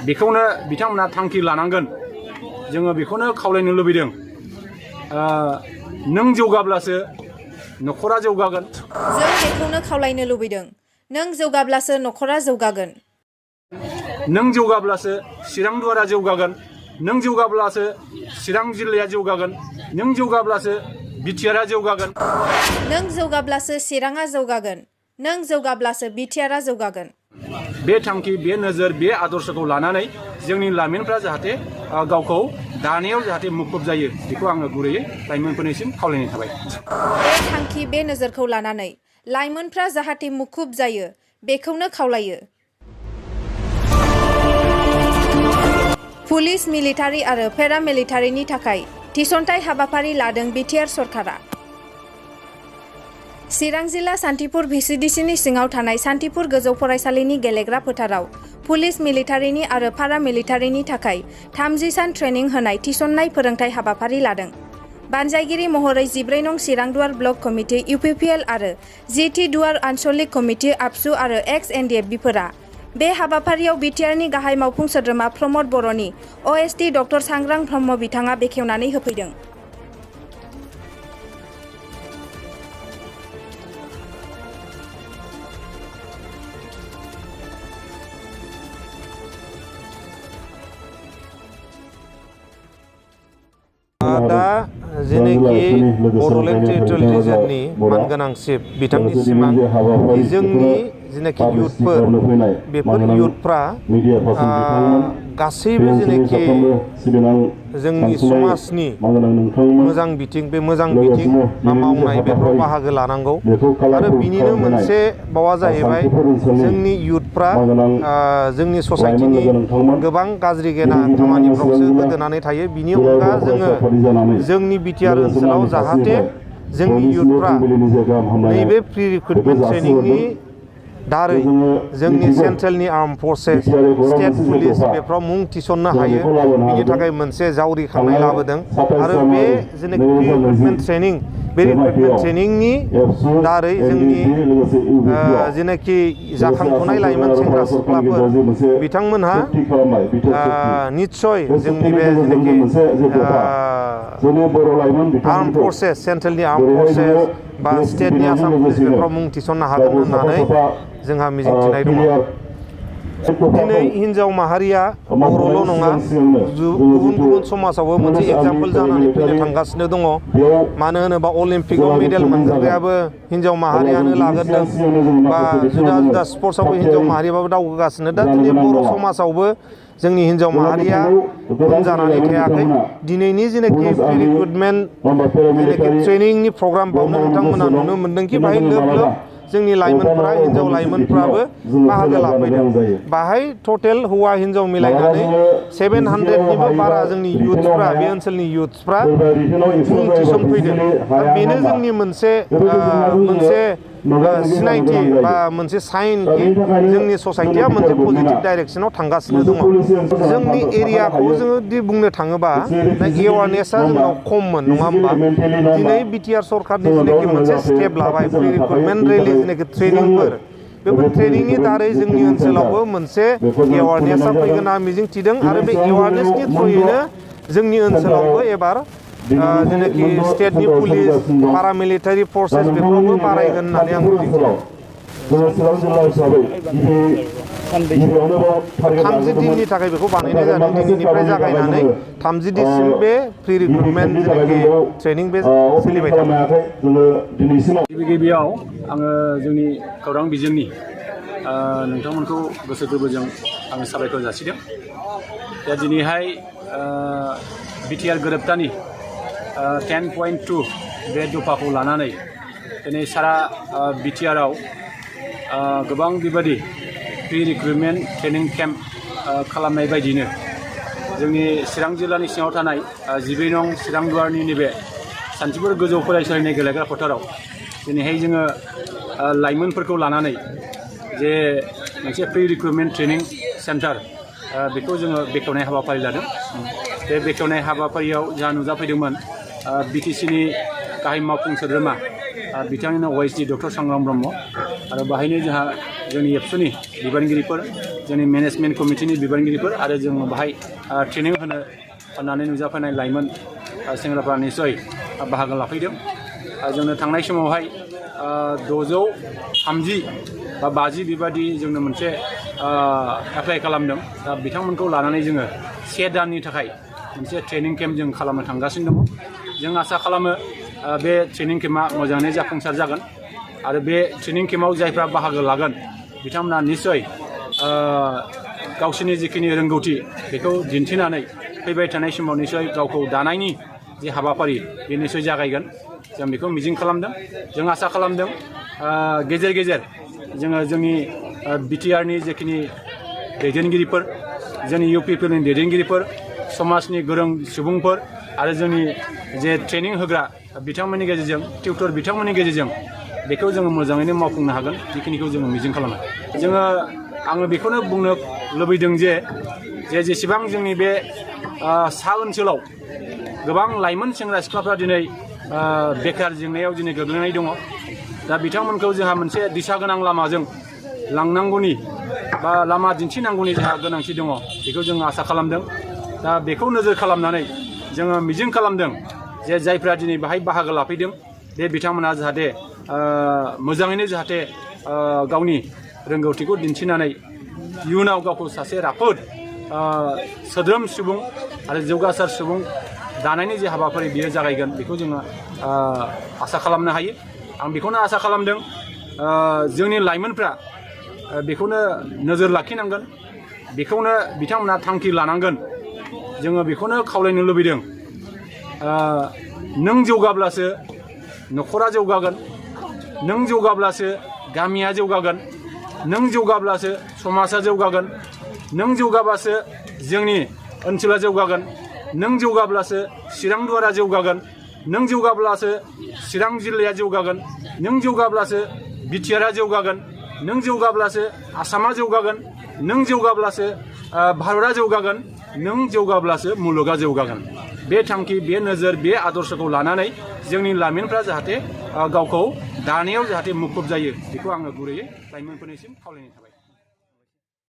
बेखौनो बिथांमोना थांखि लानांगोन जोङो बेखौनो खावलायनो लुबैदों नों जौगाब्लासो नखरा जौगागोन जों बेखौनो खावलायनो लुबैदों नों जौगाब्लासो नखरा जौगागोन नों जौगाब्लासो चिरां दुवारा जौगागोन नों जौगाब्लासो चिरां जिल्लाया जौगागोन नों जौगाब्लासो बिटिआरआ जौगागोन नों जौगाब्लासो चिरांआ जौगागोन नों जौगाब्लासो बिटिआरआ जौगागोन बे थांखि बे नोजोर बे आदर्शखौ लानानै जोंनि लाइमोनफ्रा जाहाथे गावखौ दानायाव जाहाथे मुखुब जायो बेखौ आङो गुरैयै लाइमोनफोरनिसिम खावलायनाय थाबाय बे थांखि बे नोजोरखौ लानानै लाइमोनफ्रा जाहाथे मुखुब जायो बेखौनो खावलायो पुलिस मिलिटारि आरो पेरामिलिटारिनि थाखाय थिसनथाइ हाबाफारि लादों बिटिआर सरकारा चिरां जिल्ला सान्थिपुर भिसिडिसिनि सिङाव थानाय सान्थिपुर गोजौ फरायसालिनि गेलेग्रा फोथाराव पुलिस मिलिटारिनि आरो पारामिलिटारिनि थाखाय 30 सान ट्रेनिं होनाय थिसननाय फोरोंथाइ हाबाफारि लादों बानजायगिरि महरै 14 नं चिरां दुवार ब्लक कमिटि इउपिपिएल आरो जिटि दुवार आन्सलिक कमिटि आबसु आरो एक्स एनडिएफबिफोरा बे हाबाफारियाव बिटिआरनि गाहाय मावफुं सोद्रोमा प्रमद बर'नि ओएसडि डक्टर सांग्रां ब्रह्म बिथाङा बेखेवनानै होफैदों दा जेनेखि बड'लेण्ड टेरिटरियेल रिजननि मानगोनांसिब बिथांनि सिमां जोंनि जेनेखि इयुथफोर बेफोर इयुथफ्रा गासैबो जेनेखि जोंनि समाजनि मोजां बिथिं बे मोजां बिथिं बा मावनाय बेफोराव बाहागो लानांगौ आरो बिनिनो मोनसे बावा जाहैबाय जोंनि इयुथफ्रा जोंनि ससाइटिनि गोबां गाज्रि गेना खामानिफ्रावसो गोदोनानै थायो बिनि अनगा जोङो जोंनि बिटिआर ओनसोलाव जाहाथे जोंनि इयुथफ्रा नैबे प्रि रिक्रुटमेन्ट ट्रेनिंनि दारै जोंनि सेन्ट्रेलनि आर्म फर्सेस स्टेट पुलिस बेफ्राव मुं थिसननो हायो बिनि थाखाय मोनसे जावरिखांनाय लाबोदों आरो बे जेनेखि प्रि रिक्रुटमेन्ट ट्रेनिं बे रिक्रुटमेन्ट ट्रेनिंनि दारै जोंनि जेनेखि जाखांफुनाय लाइमोन सेंग्रा सिख्लाफोर बिथांमोनहा निस्सय जोंनि बे जेनेखि आर्म फर्सेस सेन्ट्रेलनि आर्म फर्सेस बा स्टेटनि आसाम पुलिस बेफ्राव मुं थिसननो हागोन होननानै जोंहा मिजिंथिनाय दङ दिनै हिनजाव माहारिया बर'ल' नङा गुबुन गुबुन समाजावबो मोनसे एग्जाम्पल जानानै फैनो थांगासिनो दङ मानो होनोबा अलिम्पिकआव मेडेल मोनग्रायाबो हिनजाव माहारियानो लाग्रोदों बा जुदा जुदा स्पर्ट्सआवबो हिनजाव माहारियाबो दावगागासिनो दा दिनै बर' समाजावबो जोंनि हिनजाव माहारिया उन जानानै थायाखै दिनैनि जेनेखि प्रि रिक्रुटमेन्ट जेनेखि ट्रेनिंनि प्रग्राम बावनो नोंथांमोना नुनो मोनदोंखि बाहाय लोब लोब जोंनि लाइमोनफ्रा हिनजाव लाइमोनफ्राबो बाहागो लाफैदों बाहाय टटेल हौवा हिनजाव मिलायनानै 700निबो बारा जोंनि इयुथफ्रा बे ओनसोलनि इयुथफ्रा मुं थिसनफैदों दा बेनो जोंनि मोनसे सिनायथि बा मोनसे साइन कि जोंनि ससाइटिया मोनसे पजिटिभ डाइरेक्सनाव थांगासिनो दङ जोंनि एरियाखौ जोङो दि बुंनो थाङोबा एवारनेसा जोंनाव खममोन नङा होमबा दिनै बिटिआर सरकारनि जेनेखि मोनसे स्टेप लाबाय प्रि रिक्रुटमेन्ट रेलि जेनेखि ट्रेनिंफोर बेफोर ट्रेनिंनि दारै जोंनि ओनसोलावबो मोनसे एवारनेसा फैगोन होनना मिजिंथिदों आरो बे एवारनेसनि थ्रुयैनो जोंनि ओनसोलावबो एबार जेनेखि स्टेटनि पुलिस पारामिलिटारि फर्सेस बेफोरावबो बारायगोन होननानै आं मिजिंथियो 30 दिननि थाखाय बेखौ बानायनाय जादों दिनैनिफ्राय जागायनानै 30 दिनसिम बे प्रि रिक्रुटमेन्ट जेनेखि ट्रेनिं बे सोलिबाय थागोन गिबियाव आङो जोंनि खौरां बिजोंनि नोंथांमोनखौ गोसो गोरबोजों आङो साबायखर जासिदों दा दिनैहाय बिटिआर गोरोबथानि 10.2 बे दफाखौ लानानै दिनै सारा बिटिआरआव गोबां बेबादि प्रि रिक्रुटमेन्ट ट्रेनिं केम्प खालामनाय बायदिनो जोंनि चिरां जिल्लानि सिङाव थानाय 14 नं चिरां दुवारनि नैबे सान्थिपुर गोजौ फरायसालिनि गेलेग्रा फोथाराव दिनैहाय जोङो लाइमोनफोरखौ लानानै जे मोनसे प्रि रिक्रुटमेन्ट ट्रेनिं सेन्टार बेखौ जोङो बेखेवनाय हाबाफारि लादों बे बेखेवनाय हाबाफारियाव जा नुजाफैदोंमोन बिटिसिनि गाहाय मावफुं सोद्रोमा बिथांनिनो ओएसडि डक्टर सांग्रां ब्रह्म आरो बाहायनो जोंहा जोंनि एबसुनि बिबानगिरिफोर जोंनि मेनेजमेन्ट कमिटिनि बिबानगिरिफोर आरो जों बाहाय ट्रेनिं होननानै नुजाफैनाय लाइमोन सेंग्राफ्रा निस्सय बाहागो लाफैदों। जोंनो थांनाय समावहाय 630 बा 50 बेबादि जोंनो मोनसे एप्लाइ खालामदों। दा बिथांमोनखौ लानानै जोङो 1 दाननि थाखाय मोनसे ट्रेनिं केम्प जों खालामनो थांगासिनो दङ। जों आसा खालामो बे ट्रेनिं केम्पआ मोजाङै जाफुंसार जागोन आरो बे ट्रेनिं केम्पआव जायफ्रा बाहागो लागोन बिथांमोना निस्सय गावसोरनि जिखिनि रोंगौथि बेखौ दिन्थिनानै फैबाय थानाय समाव निस्सय गावखौ दानायनि जे हाबाफारि बे निस्सय जागायगोन। जों बेखौ मिजिं खालामदों। जों आसा खालामदों गेजेर गेजेर जोङो जोंनि बिटिआरनि जेखिनि दैदेनगिरिफोर जोंनि इउपिपिनि दैदेनगिरिफोर समाजनि गोरों सुबुंफोर आरो जोंनि जे ट्रेनिं होग्रा बिथांमोननि गेजेरजों टिउटर बिथांमोननि गेजेरजों बेखौ जोङो मोजाङैनो मावफुंनो हागोन बेखिनिखौ जोङो मिजिं खालामो। आङो बेखौनो बुंनो लुबैदों जे जेसेबां जोंनि बे सा ओनसोलाव गोबां लाइमोन सेंग्रा सिख्लाफ्रा दिनै बेखार जेंनायाव दिनै गोग्लैनाय दङ। दा बिथांमोनखौ जोंहा मोनसे दिशा गोनां लामाजों लांनांगौनि बा लामा दिन्थिनांगौनि जोंहा गोनांथि दङ। बेखौ जोङो आसा खालामदों। दा बेखौ नोजोर खालामनानै जोङो मिजिं खालामदों जे जायफ्रा दिनै बाहाय बाहागो लाफैदों बे बिथांमोना जाहाथे मोजाङैनो जाहाथे गावनि रोंगौथिखौ दिन्थिनानै इयुनाव गावखौ सासे राफोद सोद्रोम सुबुं आरो जौगासार सुबुं दानायनि जे हाबाफारि बियो जागायगोन बेखौ जोङो आसा खालामनो हायो। आं बेखौनो आसा खालामदों जोंनि लाइमोनफ्रा बेखौनो नोजोर लाखिनांगोन, बेखौनो बिथांमोना थांखि लानांगोन। जोङो बेखौनो खावलायनो लुबैदों नों जौगाब्लासो न'खरा जौगागोन, नों जौगाब्लासो गामिया जौगागोन, नों जौगाब्लासो समाजा जौगागोन, नों जौगाब्लासो जोंनि ओनसोला जौगागोन, नों जौगाब्लासो चिरां दुवारा जौगागोन, नों जौगाब्लासो चिरां जिल्लाया जौगागोन, नों जौगाब्लासो बिटिआरआ जौगागोन, नों जौगाब्लासो आसामा जौगागोन, नों जौगाब्लासो भारतआ जौगागोन, नों जौगाब्लासो मुलुगा जौगागोन। बे थांखि, बे नोजोर, बे आदर्शखौ लानानै जोंनि लाइमोनफ्रा जाहाथे गावखौ दानायाव जाहाथे मुखुब जायो बेखौ आङो गुरैयै लाइमोनफोरनिसिम खावलायनाय थाबाय।